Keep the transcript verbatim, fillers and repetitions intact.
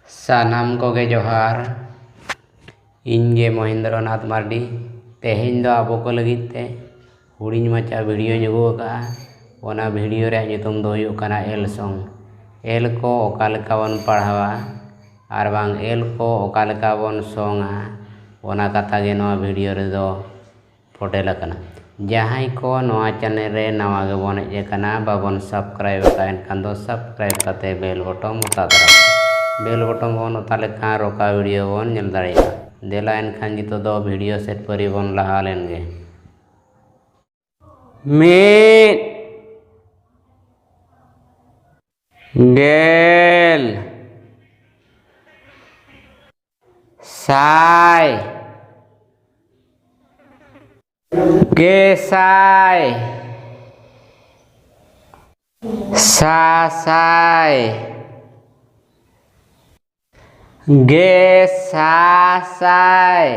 ᱥᱟᱱᱟᱢ ᱠᱚᱜᱮ ᱡᱚᱦᱟᱨ᱾ ᱤᱧ ᱜᱮ ᱢᱚᱦᱮᱱᱫᱨᱚ ᱱᱟᱛᱷ ᱢᱟᱨᱰᱤ᱾ ᱛᱮᱦᱮᱧ ᱫᱚ ᱟᱵᱚ ᱠᱚ ᱞᱟᱹᱜᱤᱫ ᱛᱮ ᱦᱩᱰᱤᱧ ᱢᱟᱪᱷᱟ ᱵᱷᱤᱰᱤᱭᱳᱧ ᱟᱹᱜᱩ ᱟᱠᱟᱫᱼᱟ᱾ ᱚᱱᱟ ᱵᱷᱤᱰᱤᱭᱳ ᱨᱮᱭᱟᱜ ᱧᱩᱛᱩᱢ ᱫᱚ ᱦᱩᱭᱩᱜ ᱠᱟᱱᱟ ᱮᱞ ᱥᱚᱝ᱾ ᱮᱞ ᱠᱚ ᱚᱠᱟ ᱞᱮᱠᱟ ᱵᱚᱱ ᱯᱟᱲᱦᱟᱣᱟ ᱟᱨ ᱵᱟᱝ ᱮᱞ ᱠᱚ ᱚᱠᱟ ᱞᱮᱠᱟ ᱵᱚᱱ ᱥᱚᱝᱟ, ᱚᱱᱟ ᱠᱟᱛᱷᱟ ᱜᱮ ᱱᱚᱣᱟ ᱵᱷᱤᱰᱤᱭᱳ ᱨᱮᱫᱚ ᱯᱷᱚᱴᱮᱞ ᱟᱠᱟᱱᱟ᱾ ᱡᱟᱦᱟᱸᱭ ᱠᱚ ᱱᱚᱣᱟ ᱪᱮᱱᱮᱞ ᱨᱮ ᱱᱟᱣᱟ ᱜᱮᱵᱚᱱ ᱦᱮᱡ ᱟᱠᱟᱱᱟ, ᱵᱟᱵᱚᱱ ᱥᱟᱵᱥᱠᱨᱟᱭᱤᱵ ᱟᱠᱟᱫ, ᱮᱱᱠᱷᱟᱱ ᱫᱚ ᱥᱟᱵᱥᱠᱨᱟᱭᱤᱵ ᱠᱟᱛᱮ ᱵᱮᱞ ᱵᱚᱴᱚᱢ ᱚᱛᱟ ᱫᱟᱨᱟᱢ᱾ ᱵᱮᱞ ᱵᱚᱴᱚᱢ ᱵᱚᱱ ᱚᱛᱟ ᱞᱮᱠᱷᱟᱱ ᱨᱚᱠᱟ ᱵᱷᱤᱰᱤᱭᱳ ᱵᱚᱱ ᱧᱮᱞ ᱫᱟᱲᱮᱭᱟᱜᱼᱟ᱾ ᱫᱮᱞᱟ ᱮᱱᱠᱷᱟᱱ ᱱᱤᱛᱚᱜ ᱫᱚ ᱵᱷᱤᱰᱤᱭᱳ ᱥᱮᱫ ᱯᱟᱹᱨᱤ ᱵᱚᱱ ᱞᱟᱦᱟ ᱞᱮᱱ ᱜᱮ᱾ ᱢᱤᱫ, ᱜᱮᱞ, ᱥᱟᱭ, ᱜᱮᱥᱟᱭ, ᱥᱟᱥᱟᱭ, ᱜᱮᱥᱟᱥᱟᱭ᱾